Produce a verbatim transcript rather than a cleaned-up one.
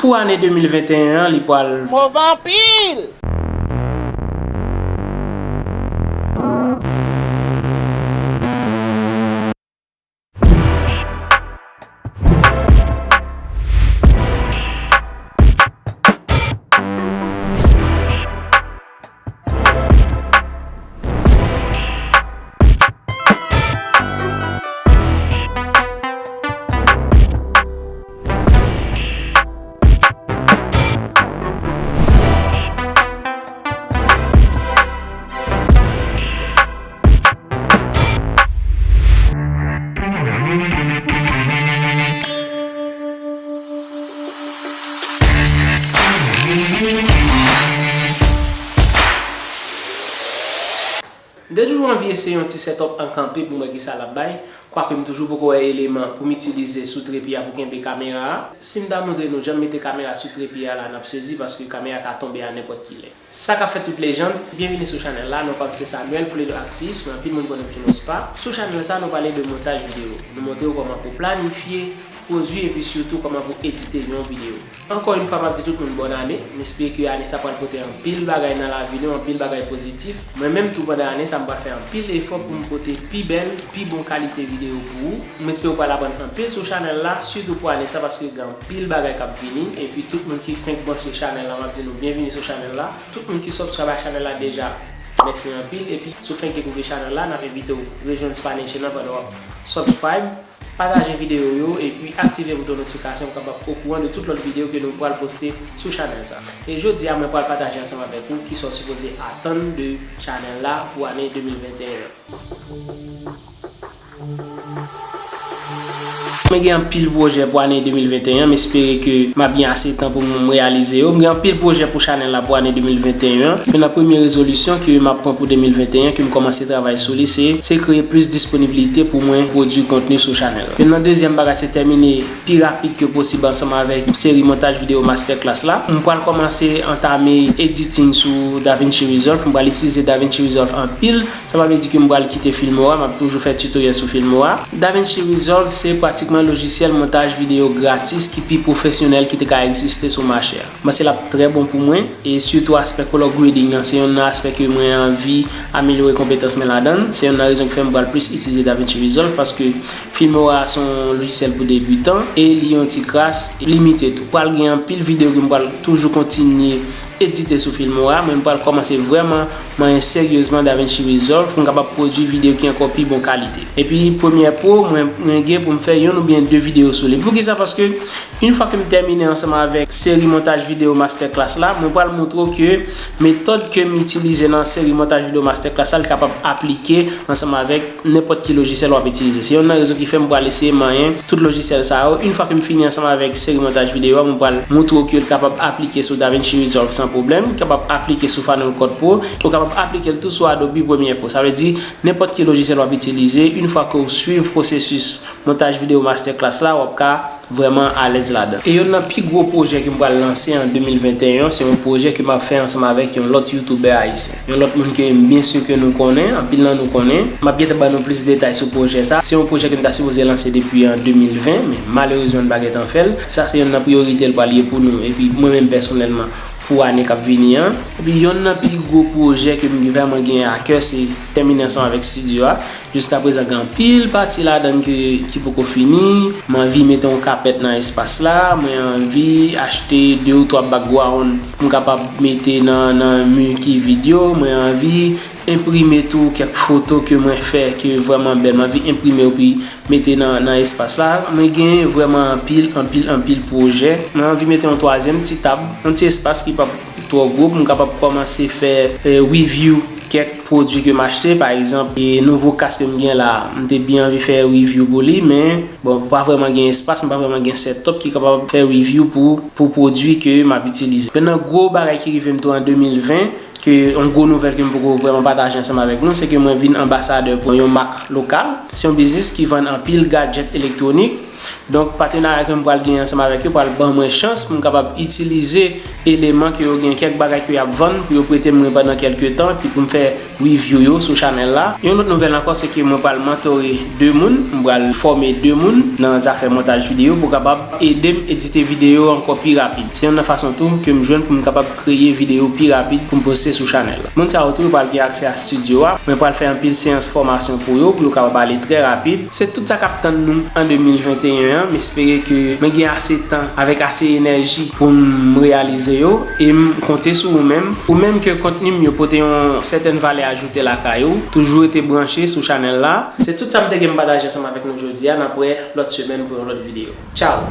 Pou ane de mil venteyen an, li pral move anpil! M te toujou anvi eseye yon ti setup an kanpe pou m wè kisa l ap bay, kwake m toujou poko wè eleman pou m itilize sou trepi a pou kenbe kamera a. Si m ta montre nou jan m mete kamera sou trepi a la, n ap sezi paske kamera ka tonbe a nenpòt ki lè. Sa k ap fèt tout lejann, byenvini sou chanèl la, non pa m se Samuel, Play Doh Axis, men anpil moun konnen m sou non Spa. Sou chanèl sa, nou pale de montaj videyo. Nou montre w kòman pou planifye, pwodui epi sitou kòman pou edite yon videyo. Ankò yon fwa, m ap di tout moun bòn ane. M espere ke ane sa pral pote anpil bagay nan lavi nou, anpil bagay pozitif. Mwen menm tou, pandan ane sa, m pral fè anpil efò pou m pote pi bèl, pi bon kalite videyo pou ou. M espere w pral aprann anpil sou chanèl la, sitou pou ane sa, paske gen anpil bagay k ap vini. Epi tout moun ki fenk branche chanèl la, m ap di nou byenvini sou chanèl la. Tout moun ki subscribe a chanèl la deja, mèsi anpil. Epi si w fenk dekouvri chanèl la, n ap envite w rejwenn Spa Nation nan pandan w ap subscribe. Pataje videyo yo epi aktive bouton notifikasyon pou w kapab okouran de tout lòt videyo ke nou pral poste sou chanèl sa. E jodi a, mwen pral pataje ansanm avèk ou kisa w sipoze atann de chanèl la pou ane de mil venteyen an. Mwen gen anpil pwojè pou ane de mil venteyen an, m espere ke m ap gen ase tan pou m reyalize yo. M gen anpil pwojè pou chanèl la pou ane de mil venteyen an. Youn nan premye rezolisyon ke m ap pran pou de mil venteyen an, ke m kòmanse travay sou li, se, se kreye plis disponibilite pou mwen pwodui kontni sou chanèl la. Youn nan dezyèm bagay, se tèmine pi rapid ke posib ansanm avèk seri montaj videyo masterclass la. M pral kòmanse antame editing sou DaVinci Resolve. M pral itilize DaVinci Resolve anpil. Sa pa vle di ke m pral kite Filmora, m ap toujou fè tutorial sou Filmora. DaVinci Resolve se pratikman lojisyèl montaj videyo gratis ki pi pwofesyonèl ki te ka egziste sou mache a. M panse l ap trè bon pou mwen, e sitou aspè color grading nan, se youn nan aspè ke mwen anvi amelyore konpetans mwen ladan l. Se youn nan rezon ki fè m pral plis itilize DaVinci Resolve, paske Filmora se yon lojisyèl pou debitan, e li yon ti kras limite tou. Pral gen anpil videyo ke m pral toujou kontinye edite sou Filmora, men m pral kòmanse vrèman manyen seryezman DaVinci Resolve pou m kapab pwodui videyo ki ankò pi bon kalite. Epi Premiere Pro, mwen, mwen gen pou m fè youn oubyen de videyo sou li. Poukisa? Paske yon fwa ke m tèmine ansanm avèk seri montaj videyo masterclass la, mwen pral montre w ke metòd ke m itilize nan seri montaj videyo masterclass la, li kapab aplike ansanm avèk nenpòt ki lojisyèl w ap itilize. Se youn nan rezon ki fè m pral eseye manyen tout lojisyèl sa yo. Yon fwa ke m fini ansanm avèk seri montaj videyo a, mwen pral montre w ke l kapab aplike sou DaVinci Resolve san pwoblèm, li kapab aplike sou Final Cut Pro, ou kapab aplike l tou sou Adobe Premiere Pro. Sa vle di, nenpòt ki lojisyèl w ap itilize, yon fwa ke w swiv pwosesis montaj videyo masterclass la, w ap ka vrèman alèz ladan. E youn nan pi gwo pwojè ke m pral lanse an de mil venteyen an, se yon pwojè ke m ap fè ansanm avèk yon lòt youtubè ayisyen. Yon lòt moun ke m byen si ke nou konnen, anpil nan nou konnen. M ap gentan ban nou plis detay sou pwojè sa. Se yon pwojè ke m ta sipoze lanse depi an de mil ven, men malerezman n pa gentan fè l. Sa se youn nan priyorite l pral ye pou nou, epi mwen menm pèsonèlman, pou ane k ap vini an. Epi youn nan pi gwo pwojè ke m vrèman gen a kè, se tèmine ansanm avèk estidyo a. Jiskaprezan, gen anpil pati ladan l ke, ki poko fini. Mwen anvi mete yon kapèt nan espas la. Mwen anvi achte de ou twa background pou m kapab mete nan, nan mi ki vid yo. Mwen anvi enprime tou kèk foto ke mwen fè ke vrèman bèl. Mwen anvi enprime yo pi mete nan, nan espas la. Mwen gen vrèman anpil, anpil, anpil pwojè. Mwen anvi mete yon twazyèm ti tab, yon ti espas ki p ap twò gwo pou m kapab kòmanse fè, eh, review kèk pwodui ke m achte, pa egzanp, e nouvo kas ke m gen la, m te byen anvi fè review pou li, men, bon, pa vrèman gen espas, m pa vrèman gen setup ki kapab fè review pou, pou pwodui ke m ap itilize. Youn nan gwo bagay ki rive m tou an de mil ven, ke yon gwo nouvèl ke m poko vrèman pataje ansanm avèk nou, se ke mwen vin anbasadè pou yon mak lokal. Se yon biznis ki vann anpil gadjèt elektwonik. Donk, patenarya ke m pral genyen ansanm avèk yo pral ban mwen chans pou m kapab itilize eleman ke yo gen, kèk bagay ke y ap vann, pou yo prete m mwen pandan kèlke tan, epi pou m fè review yo sou chanèl la. Yon lòt nouvèl ankò, se ke mwen pral mantore de moun, m pral fòme de moun nan zafè montaj videyo pou kapab ede m edite videyo ankò pi rapid. Se youn nan fason tou ke m jwenn pou m kapab kreye videyo pi rapid pou m poste sou chanèl la. Moun sa yo tou yo pral gen aksè a estidyo a. Mwen pral fè anpil seyans fòmasyon pou yo, pou yo kapab ale trè rapid. Se tout sa k ap tann nou an de mil venteyen an. M espere ke mwen gen ase tan avèk ase enèji pou m reyalize yo. E m konte sou ou menm. Ou menm ke kontni m yo pote yon sètèn valè ajoute lakay ou, toujou rete branche sou chanèl la. Se tout sa m te gen m pataje ansanm avèk nou jodi a. N ap wè lòt semèn pou yon lòt videyo. Tchao!